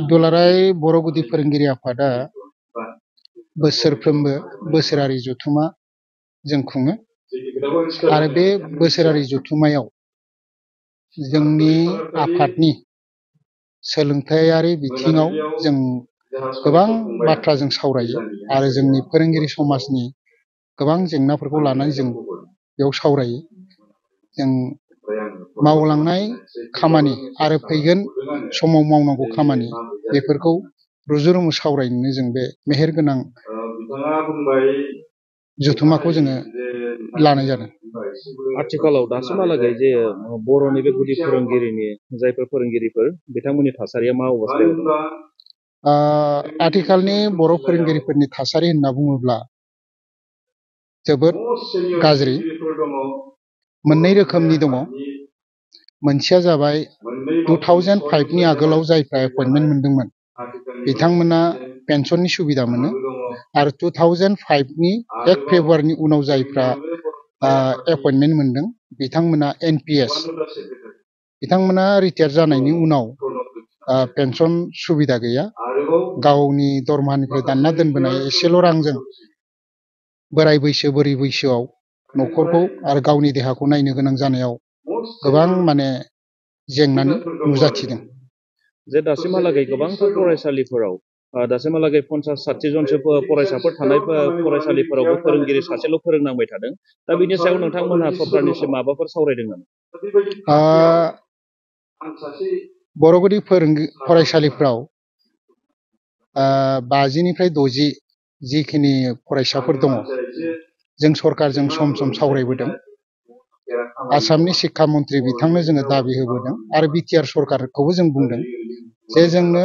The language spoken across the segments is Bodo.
दुलाराय बर' गुदि फोरोंगिरि आफादा बोसोरफ्रोमबो बोसोरारि जथुमा जों खुङो आरो बे बोसोरारि जथुमायाव जोंनि आफादनि सोलोंथायारि बिथिङाव जों गोबां बाथ्रा जों सावरायो आरो जोंनि फोरोंगिरि समाजनि गोबां जेंनाफोरखौ लानानै जों बेयाव सावरायो। जों मावलांनाय खामानि आरो फैगोन समाव मावनांगौ खामानि बेफोरखौ रुजु रुमु सावरायनो जों बे मेहेरगोनां जथुमाखौ जोङो लानाय जादों। आथिखालाव दासिमहालागै जे बर'नि बे गुदि फोरोंगिरिनि जायफोर फोरोंगिरिफोर बिथांमोननि थासारिया मा अबस्थायाव दं? आथिखालनि बर' फोरोंगिरिफोरनि थासारि होनना बुङोब्ला जोबोद गाज्रि। मोननै रोखोमनि दङ। मोनसेया जाबाय 2005 नि आगोलाव जायफ्रा एपइन्टमेन्ट मोनदोंमोन बिथांमोना पेन्सननि सुबिदा मोनो आरो 2005 नि 1 फेब्रुवारिनि उनाव जायफ्रा एपइन्टमेन्ट मोनदों बिथांमोना NPS बिथांमोना रिटायार जानायनि उनाव पेन्सन सुबिदा गैया। गावनि दरमाहानिफ्राय दानना दोनबोनाय एसेल' रांजों बोराय बैसो बुरै बैसोआव न'खरखौ आरो गावनि देहाखौ नायनो गोनां जानायाव गोबां माने जेंनानि नुजाथिदों। जे दासिमहालागै गोबांथार फरायसालिफोराव दासिमहालागै 50-60 जनसो फरायसाफोर थानाय फरायसालिफोरावबो फोरोंगिरि सासेल' फोरोंनांबाय थादों। दा बिनि सायाव नोंथांमोनहा सरकारनिसिम माबाफोर सावरायदों नामा? बर' गुदि फरायसालिफ्राव 50 निफ्राय 60 जिखिनि फरायसाफोर दङ जों सरकारजों सम सम सावरायबोदों। आसामनि शिक्षा मन्त्रि बिथांनो जोङो दाबि होबोदों आरो बिटिआर सरकारखौबो जों बुंदों जे जोंनो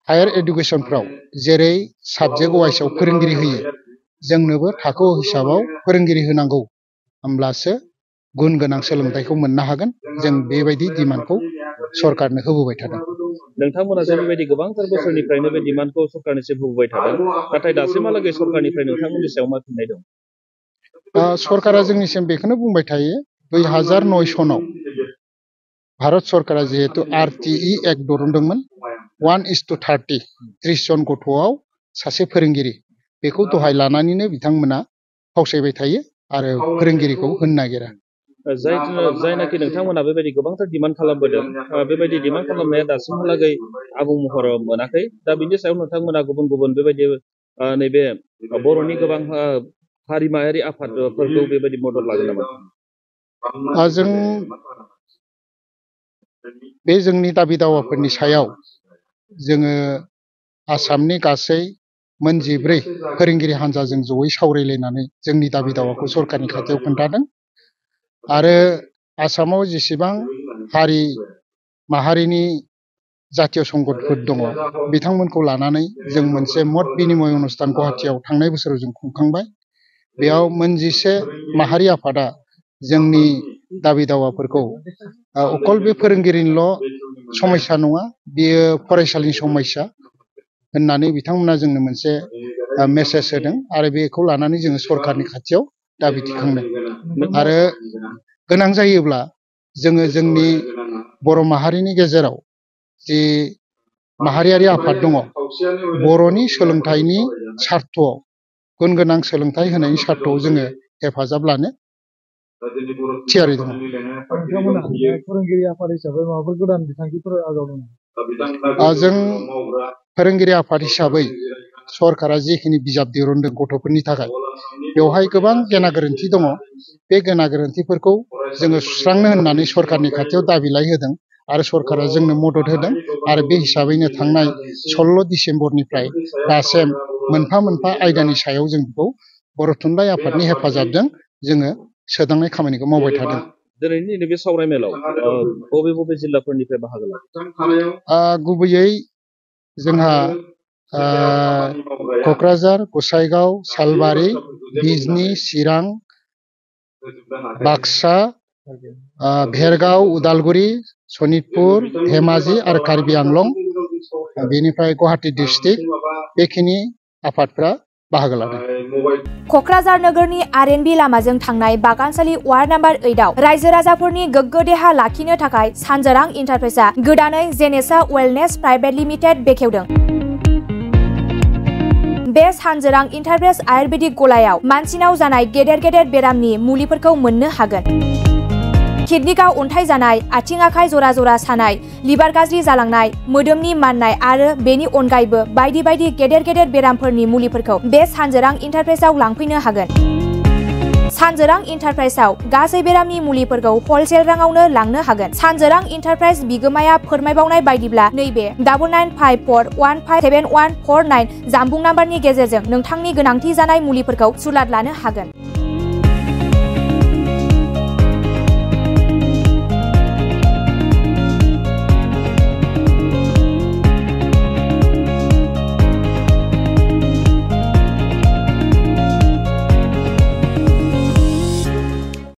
हायार एडुकेसनफ्राव जेरै साबजेक्ट वाइसआव फोरोंगिरि होयो जोंनोबो थाखो हिसाबाव फोरोंगिरि होनांगौ, होमब्लासो गुन गोनां सोलोंथाइखौ मोननो हागोन। जों बेबायदि डिमान्डखौ सरकारनो होबोबाय थादों। नोंथांमोना जे बेबायदि गोबांथार बोसोरनिफ्रायनो बे डिमान्डखौ सरकारनिसिम होबोबाय थादों, नाथाय दासिमहालागै सरकारनिफ्राय नोंथांमोननि सायाव मा फिननाय दं? सरकारा जोंनिसिम बेखौनो बुंबाय थायो 2009 सनाव भारत सरकारा जिहेतु RTE एक्ट दिहुनदोंमोन 1:30 30 जन गथ'आव सासे फोरोंगिरि, बेखौ दहाय लानानैनो बिथांमोना फावसायबाय थायो आरो फोरोंगिरिखौ होनो नागिरा। जायनाखि नोंथांमोना बेबायदि गोबांथार डिमान्ड खालामबोदों, बेबायदि डिमान्ड खालामनाया दासिमहालागै आबुं महर मोनाखै। दा बिनि सायाव नोंथांमोना गुबुन गुबुन बेबायदि नैबे बर'नि गोबां हारिमायारि आफादफोरखौ बेबायदि मदद लागोन नामा? जों बे जोंनि दाबि दावाफोरनि सायाव जोङो आसामनि गासै मोन 14 फोरोंगिरि हान्जाजों जयै सावरायलायनानै जोंनि दाबि दावाखौ सरकारनि खाथियाव खोन्थादों आरो आसामाव जेसेबां हारि माहारिनि जातीय संगठनफोर दङ बिथांमोनखौ लानानै जों मोनसे मत बिनिमय अनुस्थान गुवाहाटीआव थांनाय बोसोराव जों खुंखांबाय। बेयाव मोन 11 माहारि आफादा जोंनि दाबि दावाफोरखौ अकल बे फोरोंगिरिनिल' समस्या नङा, बेयो फरायसालिनि समस्या होननानै बिथांमोना जोंनो मोनसे मेसेज होदों आरो बेखौ लानानै जोङो सरकारनि खाथियाव दाबि थिखांदों। आरो गोनां जायोब्ला जोङो जोंनि बर' माहारिनि गेजेराव जि माहारियारि आफाद दङ, बर'नि सोलोंथाइनि सार्थ'आव गुन गोनां सोलोंथाइ होनायनि सार्थ'आव जोङो हेफाजाब लानो थियारि दङ। फोरोंगिरि आफाद हिसाबै माबाफोर गोदान बिथांखिफोर आजावदों? जों फोरोंगिरि आफाद हिसाबै सरकारा जिखिनि बिजाब दिहुनदों गथ'फोरनि थाखाय, बेवहाय गोबां गेना गोरोन्थि दङ। बे गेना गोरोन्थिफोरखौ जोङो सुस्रांनो होननानै सरकारनि खाथियाव दाबिलाइ होदों आरो सरकारा जोंनो मदद होदों आरो बे हिसाबैनो थांनाय 16 डिसेम्बरनिफ्राय दासिम मोनफा मोनफा आयदानि सायाव जों बेखौ बर' थुनलाइ आफादनि हेफाजाबजों जोङो सोदांनाय खामानिखौ मावबाय थादों। दिनैनि नैबे सावरायमेलाव बबे बबे जिल्लाफोरनिफ्राय बाहागो लादों? गुबैयै जोंहा क'क्राझार, गसाइगाव, सालबारि, बिजनी, चिरां, बाक्सा, भेरगाव, उदालगुरि, सनितपुर, धेमाजि आरो कार्बि आंलं, बेनिफ्राय गुवाहाटी डिस्ट्रिक्ट, बेखिनि आफादफ्रा बाहागो लादों। क'क्राझार नोगोरनि आर.एन.बी लामाजों थांनाय बागानसालि वार्ड नाम्बार 8आव रायजो राजाफोरनि गोग्गो देहा लाखिनो थाखाय सानजोरां इन्टारप्राइजआ गोदानै जेनेसा वेलनेस प्राइभेट लिमिटेड बेखेवदों। बे सानजोरां इन्टारप्राइज आयुर्वेदिक गलायाव मानसिनाव जानाय गेदेर गेदेर बेरामनि मुलिफोरखौ मोननो हागोन। किडनिकआव अन्थाइ जानाय, आथिं आखाइ जरा जरा सानाय, लिभार गाज्रि जालांनाय, मोदोमनि माननाय आरो बेनि अनगायैबो बायदि बायदि गेदेर गेदेर बेरामफोरनि मुलिफोरखौ बे सानजोरां इन्टारप्राइजआव लांफैनो हागोन। सानजोरां इन्टारप्राइजआव गासै बेरामनि मुलिफोरखौ हलसेल राङावनो लांनो हागोन। सानजोरां इन्टारप्राइज बिगोमाया फोरमायबावनाय बायदिब्ला नैबे 9954157149 जानबुं नाम्बारनि गेजेरजों नोंथांनि गोनांथि जानाय मुलिफोरखौ सुलाद लानो हागोन।